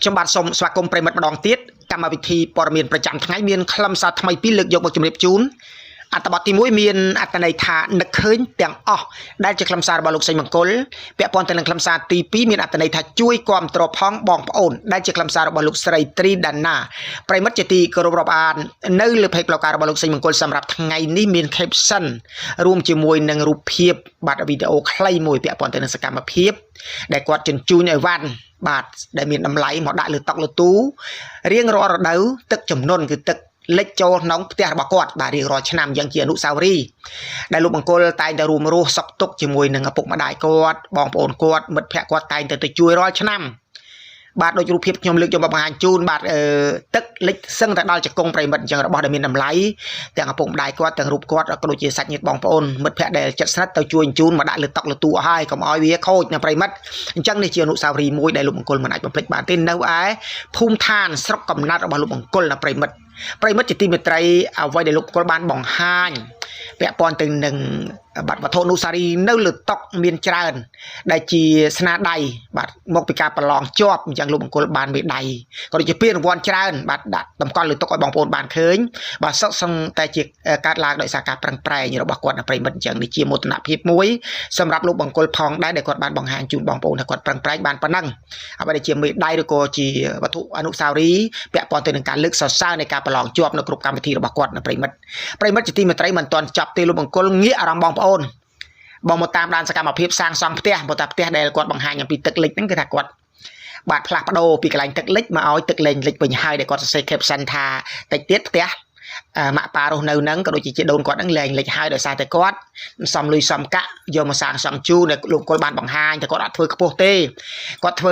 ខ្ញុំបាទសូមស្វាគមន៍ប្រិយមិត្តម្ដងទៀតកម្មវិធីព័ត៌មានប្រចាំថ្ងៃមានខ្លឹមសារថ្មីពីរលើកយកមកជម្រាបជូនអត្ថបទទី1មានអត្ថន័យថានឹកឃើញទាំងអស់ដែលជាខ្លឹមសាររបស់លោកសេងមង្គលពាក់ព័ន្ធទៅនឹងខ្លឹមសារទី2មានអត្ថន័យថាជួយគាំទ្រផងបងប្អូនដែលជាខ្លឹមសាររបស់លោកស្រីត្រីដាណាប្រិយមិត្តជាទីគោរពរាប់អាននៅលើ page ផ្លូវការរបស់លោកសេងមង្គលសម្រាប់ថ្ងៃនេះមាន caption រួមជាមួយនឹងរូបភាពបាទវីដេអូខ្លីមួយពាក់ព័ន្ធទៅនឹងសកម្មភាពដែលគាត់ជញ្ជូនអីវ៉ាន់បាទដែលមានតម្លៃមកដាក់លើតុលើទូរៀងរាល់រដូវទឹកជំនន់គឺទឹកលិចចូលក្នុងផ្ទះរបស់គាត់បាទរៀងរាល់ឆ្នាំយ៉ាងជាអនុស្សាវរីយ៍ដែលលោកមង្គលតែងតែរួមរស់សុខទុក្ខជាមួយនឹងឪពុកម្ដាយគាត់បងប្អូនគាត់មិត្តភ័ក្តិគាត់តែងតែទៅជួយរាល់ឆ្នាំបាទដូចរូបភាពខ្ញុំលើកយកមកបង្ហាញជូនបាទអឺទឹកលិចសឹងតែដល់ជង្គង់ប្រិយមិត្តអញ្ចឹងរបស់ដែលមានតម្លៃទាំងឪពុកម្ដាយគាត់ទាំងរូបគាត់ក៏ដូចជាសាច់ញាតិបងប្អូនមិត្តភ័ក្តិដែលចិត្តស្និទ្ធទៅជួយជូនមកដាក់លើតុលើទូអស់ហើយកុំឲ្យវាខូចណាប្រិយមិត្តអញ្ចឹងនេះជាអនុស្សាវរីយ៍មួយដែលលោកមង្គលមិនអាចបំភ្លេចបានទេនៅឯភូមិឋានស្រុកកំណើតរបស់លោកមង្គលណាប្រិយមិត្តប្រិយមិត្តជាទីមេត្រីអ្វីដែលលោកមង្គលបានបង្ហាញពាក់ព័ន្ធទៅនឹងបាទវត្ថុអនុស្សាវរីយ៍នៅលើតុមានច្រើន ដែលជាស្នាដៃបាទមកពីការប្រឡងជាប់អញ្ចឹងលោកមង្គលបានមេដៃក៏ដូចជាពានរង្វាន់ច្រើនបាទដាក់តម្កល់លើតុឲ្យបងប្អូនបានឃើញបាទសុទ្ធសឹងតែជាកើតឡើងដោយសារការប្រឹងប្រែងរបស់គាត់នៅប្រិយមិត្តអញ្ចឹងនេះជាមោទនភាពមួយសម្រាប់លោកមង្គលផងដែរដែលគាត់បានបង្ហាញជូនបងប្អូនថាគាត់ប្រឹងប្រែងបានប៉ុណ្ណឹងអ្វីដែលជាមេដៃឬក៏ជាវត្ថុអនុស្សាវរីយ៍ពាក់ព័ន្ធទៅនឹងការលើកសរសើរនៃការប្រឡងជាប់នៅគ្រប់កម្មវិធីរបស់គាត់នៅប្រិយមិត្តប្រិយមិត្តជាទីមេត្រីមិនទាន់ចប់ទេលោកមង្គលងាកអារម្មណ៍បងប្អូនបងមកតាមដានសកម្មភាពសាងសង់ផ្ទះព្រោះតែផ្ទះដែលគាត់បង្ហាញអំពីទឹកលិចហ្នឹងគឺថាគាត់បាទផ្លាស់ប្ដូរពីកន្លែងទឹកលិចមកឲ្យទឹកលែងលិចវិញហើយដែលគាត់សរសេរ caption ថាតិចទៀតផ្ទះម៉ាក់ប៉ារស់នៅហ្នឹងក៏ដូចជាជីដូនគាត់ហ្នឹងលែងលិចហើយដោយសារតែគាត់សំលុយសំកាក់យកមកសាងសង់ជូនដែលលោកគុលបានបង្ហាញតែគាត់អត់ធ្វើខ្ពស់ទេគាត់ធ្វើ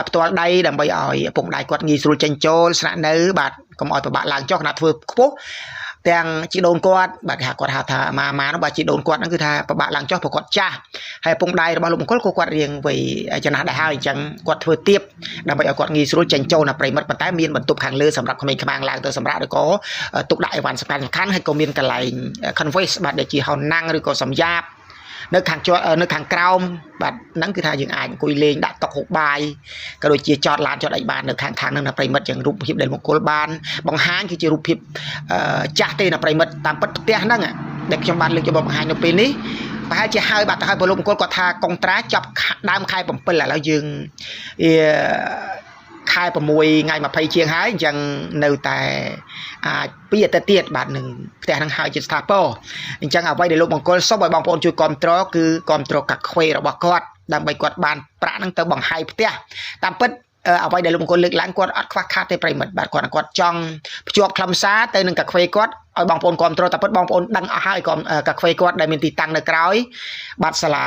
ផ្ទាល់ដៃដើម្បីឲ្យឪពុកម្ដាយគាត់ងាយស្រួលចេញចូលស្នាក់នៅបាទកុំឲ្យពិបាកឡើងចុះខណៈធ្វើខ្ពស់ទាំងជីដូនគាត់បាទគេហៅគាត់ហៅថាម៉ាម៉ានោះបាទជីដូនគាត់ហ្នឹងគឺថាពិបាកឡើងចុះព្រោះគាត់ចាស់ហើយឪពុកម្ដាយរបស់លោកមង្គលក៏គាត់រៀងវ័យចំណាស់ដែរហើយអញ្ចឹងគាត់ធ្វើទៀបដើម្បីឲ្យគាត់ងាយស្រួលចេញចូលណាប្រិយមិត្តប៉ុន្តែមានបន្ទប់ខាងលើសម្រាប់ក្មេងខ្មាំងឡើងទៅសម្រាប់ឬក៏ទុកដាក់អីវ៉ាន់សំខាន់សំខាន់ហើយក៏មានកន្លែង conveyance បាទដែលជាហោណាំងឬក៏សំយ៉ាបនៅខាងជាប់នៅខាងក្រោមបាទហ្នឹងគឺថាយើងអាចអង្គុយលេងដាក់តុហូបបាយក៏ដូចជាចតឡានចតអីបាននៅខាងខាងហ្នឹងណាប្រិយមិត្តយ៉ាងរូបភាពដែលមង្គលបានបង្ហាញគឺជារូបភាពចាស់ទេណាប្រិយមិត្តតាមពិតផ្ទះហ្នឹងដែលខ្ញុំបានលើកយកមកបង្ហាញនៅពេលនេះប្រហែលជាហើយបាទទៅហើយពលលោកមង្គលគាត់ថាកុងត្រាចាប់ដើមខែ7ឥឡូវយើងខែ6ថ្ងៃ20ជាងហើយអញ្ចឹងនៅតែអាចពីអាទិត្យទៀតបាទនឹងផ្ទះនឹងហើយជាស្ថាពរអញ្ចឹងអ្វីដែលលោកមង្គលសូមឲ្យបងប្អូនជួយគ្រប់គ្រងគឺគ្រប់គ្រងកាខ្វេរបស់គាត់ដើម្បីគាត់បានប្រាក់នឹងទៅបង្ហាយផ្ទះតាមពិតអ្វីដែលលោកមង្គលលើកឡើងគាត់អត់ខ្វះខាតទេប្រិយមិត្តបាទគាត់គាត់ចង់ភ្ជាប់ខ្លឹមសារទៅនឹងកាខ្វេគាត់ឲ្យបងប្អូនគ្រប់គ្រងតែពិតបងប្អូនដឹងអស់ហើយកាខ្វេគាត់ដែលមានទីតាំងនៅក្រោយបាទសាលា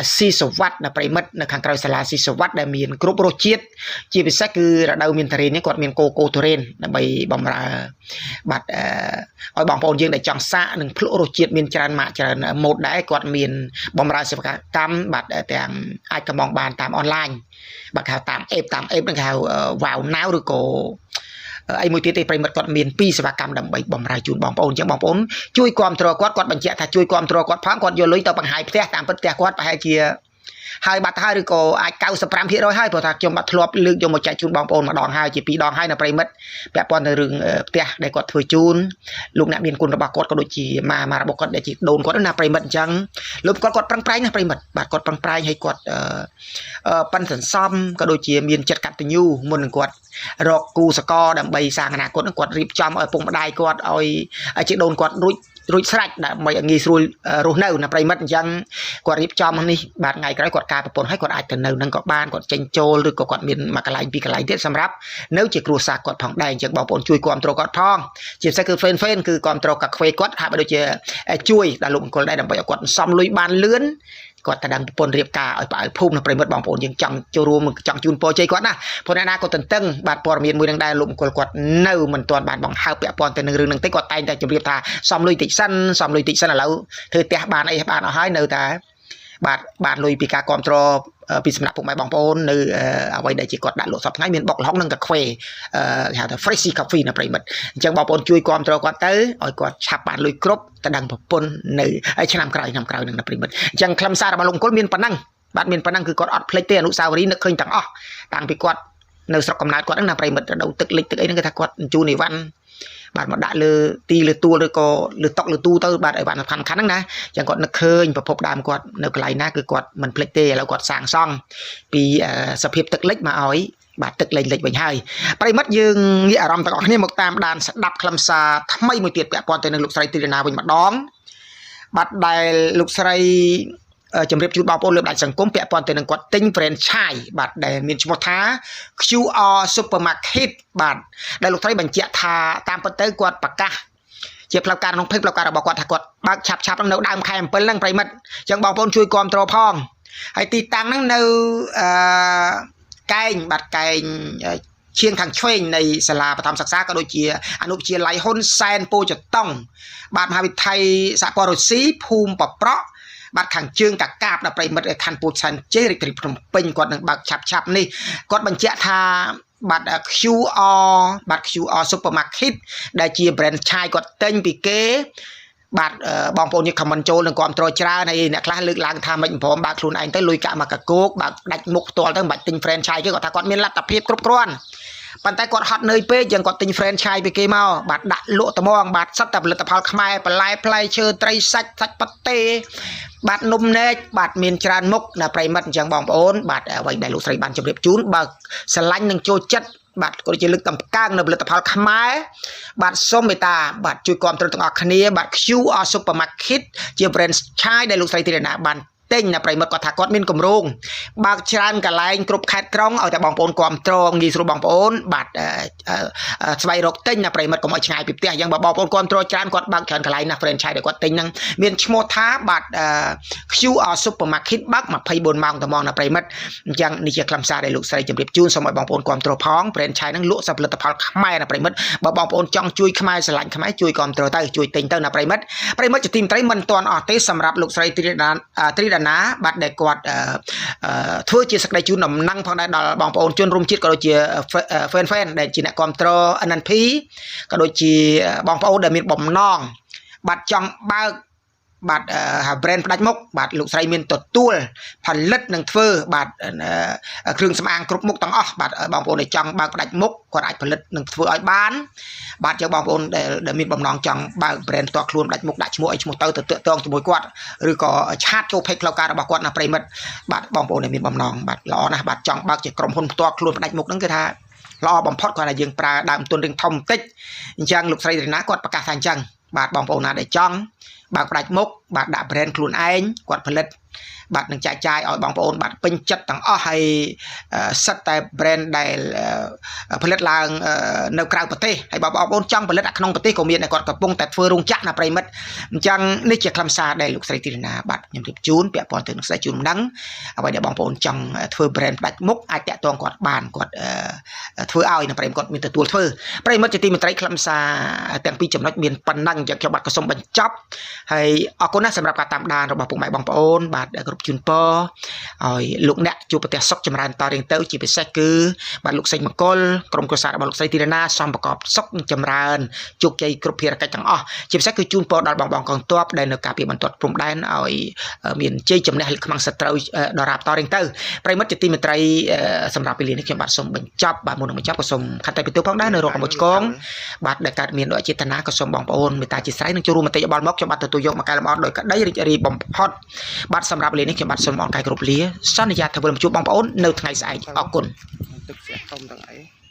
ស៊ីសវត្តនៅប្រិយមិត្តនៅខាងក្រោយសាលាស៊ីសវត្តដែលមានគ្រប់រសជាតិជាពិសេសគឺរដូវមានទុរេននេះគាត់មានកូកូទុរេនដើម្បីបំរើបាទឲ្យបងប្អូនយើងដែលចង់សាកនិងភ្លក់រសជាតិមានច្រើនម៉ាកច្រើនម៉ូដដែរគាត់មានបំរើសេវាកម្មបាទទាំងអាចកម្មង់បានតាមអនឡាញបាទគេហៅតាម app តាម app ហ្នឹងគេហៅ Wow Now ឬក៏អីមួយទៀតទេប្រិយមិត្តគាត់មានពីរសេវាកម្មដើម្បីបំរើជូនបងប្អូនអញ្ចឹងបងប្អូនជួយគ្រប់គ្រងគាត់គាត់បញ្ជាក់ថាជួយគ្រប់គ្រងគាត់ផងគាត់យកលុយទៅបង្ហាយផ្ទះតាមពិតផ្ទះគាត់ប្រហែលជាហើយបាត់ហើយឬក៏អាច95%ហើយព្រោះថាខ្ញុំបាត់ធ្លាប់លើកយកមកចែកជូនបងប្អូនម្ដងហើយជាពីរដងហើយនៅប្រិយមិត្តពាក់ព័ន្ធទៅរឿងផ្ទះដែលគាត់ធ្វើជូនលោកអ្នកមានគុណរបស់គាត់ក៏ដូចជាម៉ាម៉ារបស់គាត់ដែលជាដូនគាត់ណាប្រិយមិត្តអញ្ចឹងលោកគាត់គាត់ប្រឹងប្រែងណាប្រិយមិត្តបាទគាត់ប្រឹងប្រែងឲ្យគាត់ប៉ិនសន្សំក៏ដូចជាមានចិត្តកតញ្ញូមុននឹងគាត់រកគូសកលដើម្បីសាងអនាគតគាត់រៀបចំឲ្យឪពុកម្ដាយគាត់ឲ្យជាដូនគាត់រួចរួចស្រេចដើម្បីឲ្យងាយស្រួលរស់នៅណាប្រិយមិត្តអញ្ចឹងគាត់រៀបចំនេះបាទថ្ងៃក្រោយគាត់ការប្រពន្ធឲ្យគាត់អាចទៅនៅនឹងក៏បានគាត់ចេញចូលឬក៏គាត់មានមួយកន្លែងពីរកន្លែងទៀតសម្រាប់នៅជាគ្រួសារគាត់ផងដែរអញ្ចឹងបងប្អូនជួយគាំទ្រគាត់ផងជាពិសេសគឺ fan fan គឺគាំទ្រកាខ្វេគាត់ហាក់បីដូចជាជួយដល់លោកមង្គលដែរដើម្បីឲ្យគាត់សំលុយបានលឿនគាត់ទៅដឹងប្រពន្ធរៀបការឲ្យផ្អើលភូមិនៅប្រិយមិត្តបងប្អូនយើងចង់ចូលរួមចង់ជូនពរជ័យគាត់ណាព្រោះអ្នកណាក៏ទន្ទឹងបាទព័ត៌មានមួយនឹងដែរលោកមង្គលគាត់នៅមិនទាន់បានបង្ហើបពាក់ព័ន្ធទៅនឹងរឿងនឹងទេគាត់តែងតែជម្រាបថាសំលុយតិចសិនសំលុយតិចសិនឥឡូវធ្វើផ្ទះបានអីបានអស់ហើយនៅតែបាទបានលុយពីការគ្រប់គ្រងពីសំណាក់ពុកម៉ែបងប្អូននៅអ្វីដែលជាគាត់ដាក់លក់សប្តាហ៍ថ្ងៃមានបុកល្ហុងនិងកាខ្វេគេហៅថា Fresh Coffee ណាប្រិយមិត្តអញ្ចឹងបងប្អូនជួយគ្រប់គ្រងគាត់ទៅឲ្យគាត់ឆាប់បានលុយគ្រប់ទៅដឹងប្រពន្ធនៅឆ្នាំក្រោយឆ្នាំក្រោយនឹងណាប្រិយមិត្តអញ្ចឹងខ្លឹមសាររបស់លោកមង្គលមានប៉ុណ្ណឹងបាទមានប៉ុណ្ណឹងគឺគាត់អត់ភ្លេចទេអនុស្សាវរីយ៍នឹកឃើញទាំងអស់តាំងពីគាត់ នៅស្រុកកំណើតគាត់ហ្នឹងណាប្រិមិត្តរដូវទឹកលិចទឹកអីហ្នឹងគេថាគាត់បញ្ជូនអីវ៉ាន់បាទមកដាក់លើទីលើទួលឬក៏លើតុលើទូទៅបាទអីវ៉ាន់សំខាន់ៗហ្នឹងណាចឹងគាត់នឹកឃើញប្រភពដើមគាត់នៅកន្លែងណាគឺគាត់មិនភ្លេចទេឥឡូវគាត់សាងសង់ពីសភាពទឹកលិចមកឲ្យបាទទឹកលែងលិចវិញហើយប្រិមិត្តយើងងាកអារម្មណ៍ទាំងអស់គ្នាមកតាមដានស្ដាប់ខ្លឹមសារថ្មីមួយទៀតពាក់ព័ន្ធទៅនឹងលោកស្រីទីរីណាវិញម្ដងបាទដែលលោកស្រីជម្រាបជូនបងប្អូនលើបណ្ដាញសង្គមពាក់ព័ន្ធទៅនឹងគាត់ទិញ franchise បាទដែលមានឈ្មោះថា QR Supermarket បាទដែលលោកស្រីបញ្ជាក់ថាតាមពិតទៅគាត់ប្រកាសជាផ្លូវការក្នុង page ផ្លូវការរបស់គាត់ថាគាត់បើកឆាប់ឆាប់ហ្នឹងនៅដើមខែ7ហ្នឹងប្រិមិត្តអញ្ចឹងបងប្អូនជួយគាំទ្រផងហើយទីតាំងហ្នឹងនៅអឺកែងបាទកែងឈៀងខាងឆ្វេងនៃសាលាបឋមសិក្សាក៏ដូចជាអនុវិទ្យាល័យហ៊ុនសែនពោធិ៍តុងបាទមហាវិថីសហព័ន្ធរុស្ស៊ីភូមិប្រប្រក់បាទខាងជើងកាកាបដល់ប្រិមិត្តខណ្ឌពោធិ៍សែនជ័យរាជធានីភ្នំពេញគាត់នឹងបើកឆាប់ឆាប់នេះគាត់បញ្ជាក់ថាបាទ QR បាទ QR Supermarket ដែលជា brand ឆាយគាត់ទិញពីគេបាទបងប្អូនយើង comment ចូលនឹងគ្រប់គ្រងច្រើនហើយអ្នកខ្លះលើកឡើងថាមិនព្រមបើកខ្លួនឯងទៅលុយកាក់មកកកោកបើកដាច់មុខផ្ទាល់ទៅមិនបាច់ទិញ franchise គេគាត់ថាគាត់មានលទ្ធភាពគ្រប់គ្រាន់ប៉ុន្តែគាត់ហត់នឿយពេកចឹងគាត់ទិញ franchise ពីគេមកបាទដាក់លក់ត្មងបាទសិតតែផលិតផលខ្មែរបន្លែផ្លែឈើត្រីសាច់សាច់ប៉ាតេបាទនំនែកបាទមានច្រើនមុខណាប្រិមិត្តអញ្ចឹងបងប្អូនបាទអ្វីដែលលោកស្រីបានជម្រាបជូនបើស្រឡាញ់នឹងចូលចិត្តបាទក៏ជាលើកតម្កើងនៅផលិតផលខ្មែរបាទសូមមេត្តាបាទជួយគាំទ្រទាំងអស់គ្នាបាទ QR Supermarket ជា brand ឆាយដែលលោកស្រីទីរណាបានទិញណាប្រិមិត្តគាត់ថាគាត់មានគម្រោងបើកច្រើនកន្លែងគ្រប់ខេត្តក្រុងឲ្យតែបងប្អូនគាំទ្រងាយស្រួលបងប្អូនបាទស្វែងរកទិញណាប្រិមិត្តកុំឲ្យឆ្ងាយពីផ្ទះអញ្ចឹងបើបងប្អូនគាំទ្រច្រើនគាត់បើកច្រើនកន្លែងណា franchise ដែលគាត់ទិញហ្នឹងមានឈ្មោះថាបាទ QR Supermarket បើក24ម៉ោងត្មងណាប្រិមិត្តអញ្ចឹងនេះជាខ្លឹមសារដែលលោកស្រីជម្រាបជូនសូមឲ្យបងប្អូនគាំទ្រផង franchise ហ្នឹងលក់ផលិតផលខ្មែរណាប្រិមិត្តបើបងប្អូនចង់ជួយខ្មែរស្រឡាញ់ខ្មែរជួយគាំទ្រទៅជួយទិញទៅណាប្រិមិត្តប្រិមិត្តជាទីមេត្រីមិនទាន់អស់ទេសម្រាប់លោកស្រីត្រីដាត្រីដាណាបាទដែលគាត់ធ្វើជាសក្តីជូនដំណឹងផងដែរដល់បងប្អូនជនរួមជាតិក៏ដូចជា fan fan ដែលជាអ្នកគាំទ្រ NNP ក៏ដូចជាបងប្អូនដែលមានបំណងបាទចង់បើកបាទ brand ផ្ដាច់មុខបាទលោកស្រីមានទទួលផលិតនិងធ្វើបាទគ្រឿងសម្អាងគ្រប់មុខទាំងអស់បាទបងប្អូនដែលចង់បើកផ្ដាច់មុខគាត់អាចផលិតនិងធ្វើឲ្យបានបាទចឹងបងប្អូនដែលមានបំណងចង់បើក brand ផ្ទាល់ខ្លួនផ្ដាច់មុខដាក់ឈ្មោះអីឈ្មោះទៅទៅតាក់ទងជាមួយគាត់ឬក៏chat ចូល page ផ្លូវការរបស់គាត់ណាប្រិមិត្តបាទបងប្អូនដែលមានបំណងបាទល្អណាស់បាទចង់បើកជាក្រុមហ៊ុនផ្ទាល់ខ្លួនផ្ដាច់មុខហ្នឹងគឺថាល្អបំផុតគាត់ថាយើងប្រើដើមទុនរឿងធំបន្តិចអញ្ចឹងលោកស្រីរីណាគាត់ប្រកាសថាអញ្ចឹងបាទបងប្អូនណាដែលចង់បើកផ្ដាច់មុខបាទដាក់ brand ខ្លួនឯងគាត់ផលិតបាទនឹងចែកចាយឲ្យបងប្អូនបាទពេញចិត្តទាំងអស់ហើយសិតតែ brand ដែលផលិតឡើងនៅក្រៅប្រទេសហើយបងប្អូនចង់ផលិតក្នុងប្រទេសក៏មានដែរគាត់កំពុងតែធ្វើរោងចក្រណាប្រិមិត្តអញ្ចឹងនេះជាខ្លឹមសារដែលលោកស្រីទីរណាបាទខ្ញុំរៀបជូនពាក់ព័ន្ធទៅនឹងស្ដីជូនដំណឹងអ្វីដែលបងប្អូនចង់ធ្វើ brand ផ្ដាច់មុខអាចតាក់ទងគាត់បានគាត់ធ្វើឲ្យណាប្រិមិត្តគាត់មានទទួលធ្វើប្រិមិត្តជាទីមេត្រីខ្លឹមសារទាំងពីរចំណុចមានប៉ុណ្ណឹងអញ្ចឹងខ្ញុំបាទក៏សូមបញ្ចប់ហើយអរគុណណាស់សម្រាប់ការតាមដានរបស់ពុកម៉ែបងប្អូនបាទគ្រប់ជូនពរឲ្យលោកអ្នកជួបប្រទះសុខចម្រើនតរៀងទៅជាពិសេសគឺបាទលោកសេងមង្គលក្រុមគ្រួសាររបស់លោកស្រីទីរណាសំប្រកបសុខចម្រើនជោគជ័យគ្រប់ភារកិច្ចទាំងអស់ជាពិសេសគឺជូនពរដល់បងបងកងទ័ពដែលនៅការពារបន្ទាត់ព្រំដែនឲ្យមានជ័យជំនះលើខ្មាំងសត្រូវដរាបតរៀងទៅប្រិមិត្តជាទីមេត្រីសម្រាប់ពេលនេះខ្ញុំបាទសូមបញ្ចប់បាទមុននឹងបញ្ចប់ក៏សូមខន្តីពិទូផងដែរនៅរកកម្ពុជាកងបាទដែលកើតមានដោយចេតនាក៏សូមបងប្អូនមេត្តាជាស្រ័យនឹងចូលរួមមតិយោបល់មកខ្ញុំបាទទទួលយកមកកែលម្អដោយក្តីរីករាយបំផុតបាទសម្រាប់ពេលនេះខ្ញុំបាទសូមអរកាយគ្រប់លាសន្យាថាវិលមកជួបបងប្អូននៅថ្ងៃស្អែកអរគុណ ទឹកស្អាតធំទាំងអី។